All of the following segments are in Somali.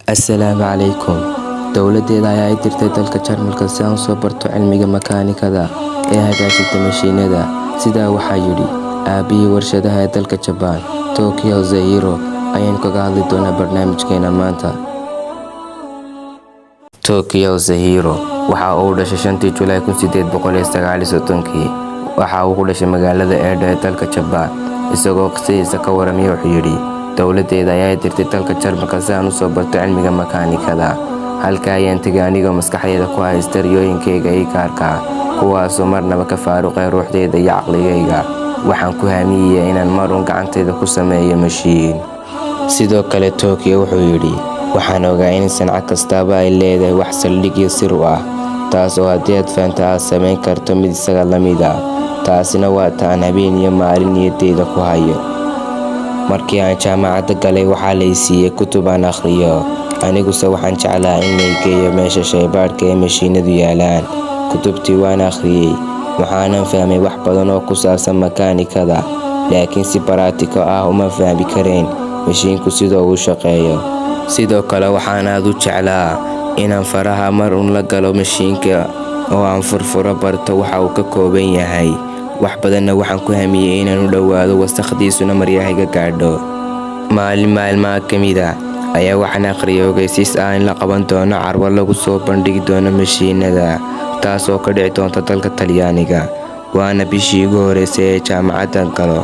Assalaamu calaykum. Dowladdeeda ayaa i dirtay dalka Jarmalka si aan u soo barto cilmiga makaanikada ee hagaajinta mashiinada. Sidaa waxaa yidhi aabbihii warshadaha ee dalka Jabbaan, Tokyo Zahiro, ayaynu kaga hadli doonaa barnaamijkeena maanta. Tokyo Zahiro waxa uu dhashay 5-tii Julaay 1839-kii. Waxa uu ku dhashay magaalada Edo ee dalka Jabbaan. Isagoo qisadiisa ka waramaya wuxuu yidhi, "Dowladdeeda ayaa i dirtay dalka Jarmalka si aan u soo barto cilmiga makaanikada. Halkaa ayaan tegay anigoo maskaxdayda ku haysta riyooyinkayga ii gaarka ah, kuwaasoo marnaba ka faaruqay ruuxdayda iyo caqligayga. Waxaan ku hamiyay inaan mar uun gacantayda ku sameeyo mashiin." Sidoo kale Tokyo wuxuu yidhi, "Waxaan ogaa in sanco kastaaba ay leedahay wax saldhig iyo sir u ah, taas oo haddii aad fahanto aad samayn karto mid isaga la mid ah. Taasina waa ta aan habeen iyo maalin niyaddayda ku hayo. Markii aan jaamacadda galay waxaa la i siiyay kutub aan akhriyo, aniguse waxaan jeclaa in la i geeyo meesha shaybaadhka ee mashiinadu yaalaan. Kutubtii waan akhriyay, waxaanan fahmay wax badan oo ku saabsan makaanikada, laakiin si baraatiko ah uma fahmi karayn mashiinku sida uu u shaqeeyo. Sidoo kale waxaan aad u jeclaa inaan faraha mar uun la galo mashiinka oo aan furfuro barto waxa uu ka kooban yahay. Wax badanna waxaan ku hamiyay inaan u dhowaado wasakhdiisuna maryahayga gaadho. Maalin maalmaha ka mid ah ayaa waxaan akhriyay ogeysiis ah in la qaban doono carwo lagu soo bandhigi doono mashiinada, taas oo ka dhici doonta dalka Talyaaniga. Waana bishii ugu horreysay ee jaamacaddan galo.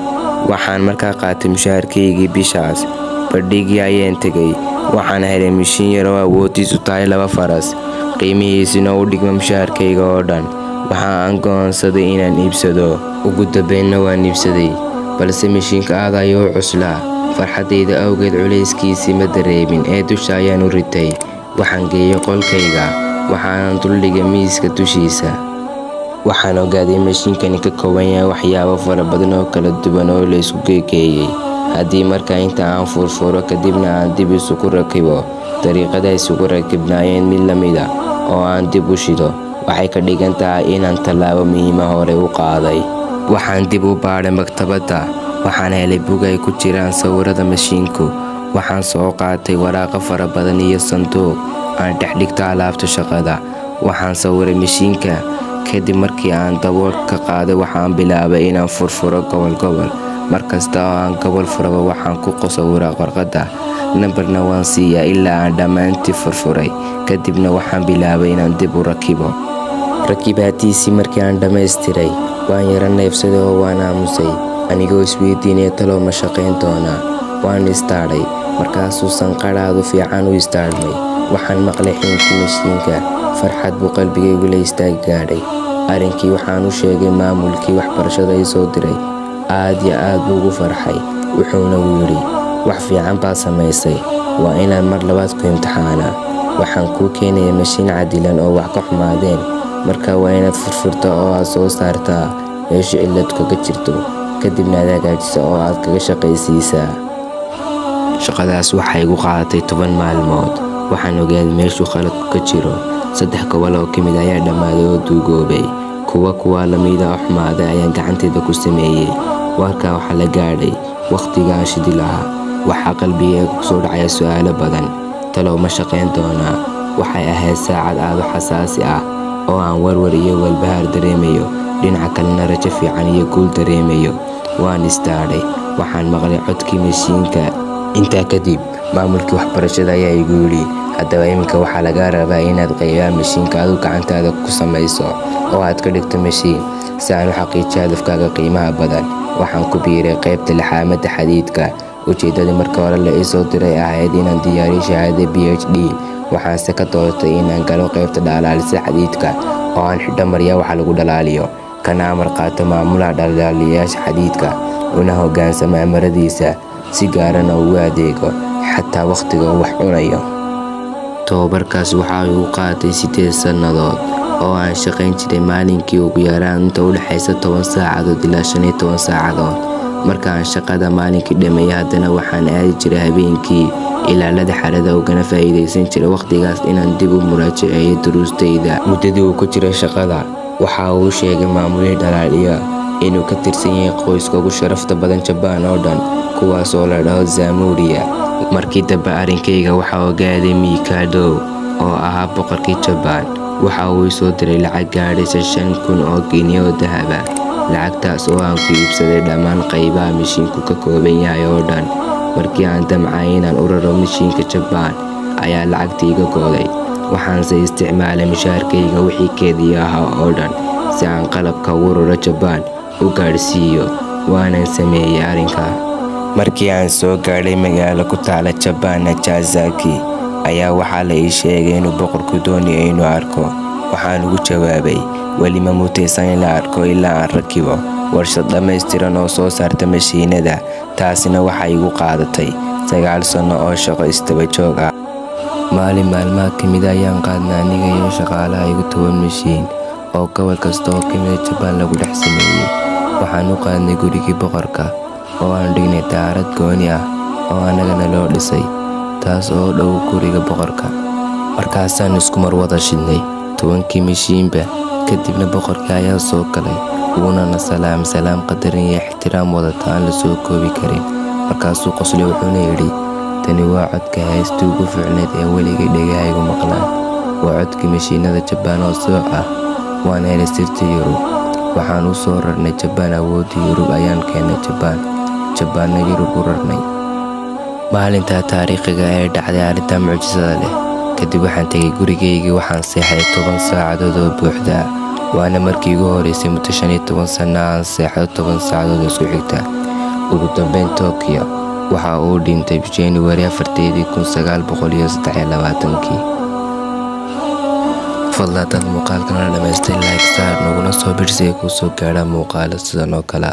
Waxaan markaa qaatay mushaharkaygii bishaas. Bandhiggii ayaan tegay, waxaana helay mashiin yar oo awooddiisu tahay 2 faras, qiimihiisuna u dhigmo mushaharkayga oo dhan. Waxa aan go'aansaday inaan iibsado. Ugu dambeynna waan iibsaday, balse mashiinka aad ayuu u cuslaa. Farxaddayda awgeed culayskiisii ma dareemin ee dusha ayaan u ritay. Waxaan geeyay qolkayga, waxaanan duldhigay miiska dushiisa. Waxaan ogaaday in mashiinkani ka kooban yahay waxyaabo fara badan oo kala duwan oo la isku geegeeyay. Haddii markaa inta aan furfuro kadibna aan dib isugu rakibo dariiqada ay isugu rakibnaayeen mid la mid ah oo aan dib u shido, waxay ka dhigan tahay inaan tallaabo muhiim ah hore u qaaday. Waxaan dib u baadhay maktabadda, waxaan helay buug ay ku jiraan sawirrada mashiinku. Waxaan soo qaatay waraaqo fara badan iyo sanduuq aan dhex dhigto alaabta shaqada. Waxaan sawiray mashiinka. Kadib markii aan daboolka ka qaaday waxaan bilaabay inaan furfuro gobol gobol. Mar kasta oo aan gobol furaba waxaan ku sawiraa warqadda, nambarna waan siiyaa ilaa aan dhammaantii furfuray. Kadibna waxaan bilaabay inaan dib u rakibo. Rakibaaddiisii markii aan dhammaystiray, waan yara neefsaday oo waan aamusay, anigoo isweydiinaya talow ma shaqayn doonaa. Waan istaadhay, markaasuu sanqadh aad u fiican u istaadhmay. Waxaan maqlay xiinkii mashiinka, farxad buu qalbigaygu la istaagi gaadhay. Arrinkii waxaan u sheegay maamulkii waxbarashada ii soo diray. Aad iyo aad buu ugu farxay, wuxuuna yidhi, "Wax fiican baad samaysay, waa inaan mar labaad ku imtixaanaa. Waxaan kuu keenayaa mashiin cadilan oo wax ka xumaadeen, markaa waa inaad furfurtaa oo aad soo saartaa meesha cilladu kaga jirto, kadibna aad hagaajisaa oo aad kaga shaqaysiisaa." Shaqadaas waxay igu qaadatay 10 maalmood. Waxaan ogaaday meeshuu khaladku ka jiro. 3 gobol oo ka mid ah ayaa dhammaaday oo duugoobay. Kuwo kuwa la mid ah oo xumaaday ayaan gacantayda ku sameeyay. Warkaa waxaa la gaadhay wakhtigii aan shidi lahaa. Waxaa qalbigayga ku soo dhacaya su'aalo badan. Talow ma shaqayn doonaa? Waxay ahayd saacad aad u xasaasi ah oo aan warwar iyo walbahaar dareemayo, dhinaca kalena rajo fiican iyo guul dareemayo. Waan istaadhay, waxaan maqlay codkii mashiinka. Intaa kadib, maamulkii waxbarashada ayaa igu yidhi, "Haddaba iminka waxaa lagaa rabaa inaad qaybaha mashiinka adigu gacantaada ku samayso oo aad ka dhigto mashiin. Si aan u xaqiijiyo hadafkaaga qiimaha badan, waxaan ku biiray qaybta laxaamadda xadiidka. Ujeedadii markii hore la ii soo diray ahayd inaan diyaariyo shahaadada PhD, waxaanse ka doortay inaan galo qaybta dhalaalisa xadiidka oo aan xidho maryaha wax lagu dhalaaliyo, kana amar qaato maamulaha dhalaaliyayaasha xadiidka, una hoggaansamo amaradiisa, si gaarana ugu adeego xataa wakhtiga uu wax cunayo. Tababarkaas waxa uu igu qaatay 8 sannadood oo aan shaqayn jiray maalinkii ugu yaraan inta u dhaxaysa 10 saacadood ilaa 15 saacadood. Marka aan shaqada maalinkii dhammeeyo haddana waxaan aadi jiray habeenkii ilaalada xerada ugana faa'iidaysan jiray wakhtigaas inaan dib u muraajaceeyo duruustayda." Muddadii uu ku jiray shaqada, waxa uu u sheegay maamulihii dhalaaliya Inuu ka tirsan yahay qoyska ugu sharafta badan Jabaan oo dhan, kuwaas oo la dhaho Zamuria. Markii dambe arrinkayga waxaa ogaaday Mikado oo ahaa boqorkii Jabaan. Waxa uu ii soo diray lacag gaadhaysa 5,000 oo gini oo dahab ah, lacagtaas oo aan ku iibsaday dhammaan qaybaha mishiinku ka kooban yahay oo dhan. Markii aan damcay inaan u raro mishiinka Jabaan ayaa lacagtii iga go'day, waxaanse isticmaalay mushaharkayga wixii keydii ahaa oo dhan si aan qalabka ugu raro Jabaan u gaadhsiiyo, waanan sameeyay arrinkaa. Markii aan soo gaadhay magaalo ku taalla Jabaan, Nagasaki, ayaa waxaa la ii sheegay inuu boqorku doonayo inuu arko. Waxaan ugu jawaabay, "Weli ma mutaysan in la arko ilaa aan rakibo warshad dhammaystiran oo soo saarta mashiinada." Taasina waxay igu qaadatay 9 sano oo shaqo isdaba joog ah. Maalin maalmaha ka mid ah ayaan qaadnay aniga iyo shaqaalahaygu 10 mishiin oo gobol kasta oo ka mid ah Jabaan lagu dhex sameeyay. Waxaan u qaadnay gurigii boqorka oo aan dhignay daarad gooni ah oo annagana loo dhisay, taas oo u dhow guriga boqorka. Markaasaan isku mar wada shidnay 10kii mishiinba. Kadibna boqorkii ayaa soo galay, wuuna na salaamay salaam qadarin iyo ixtiraam wadata aan la soo koobi karin. Markaasuu qoslay, wuxuuna yidhi, "Tani waa codka heestii ugu fiicnayd ee weligay dhegahaygu maqlaan. Waa codkii mashiinada Jabaan oo sooc ah. Waan helay sirtii Yurub. Waxaan u soo rarnay Jabaan awooddii Yurub ayaan keennay Jabaan, Jabaanna Yurub u rarnay." Maalintaa taariikhiga ee dhacday arrinta mucjisada leh kadib, waxaan tegay gurigaygii. Waxaan seexday 10 saacadood oo buuxda, waana markii ugu horeysay muddo 15 sano aan seexdo 10 saacadood oo isku xigta. Ugu dambeyn, Tokyo waxa uu dhintay January 4-deedii, 1923-kii. Fadlan, haddaad muuqaalkan la dhamaystay, like saar, naguna soo biir si ay kuu soo gaadhaan muuqaalo sidan oo kale.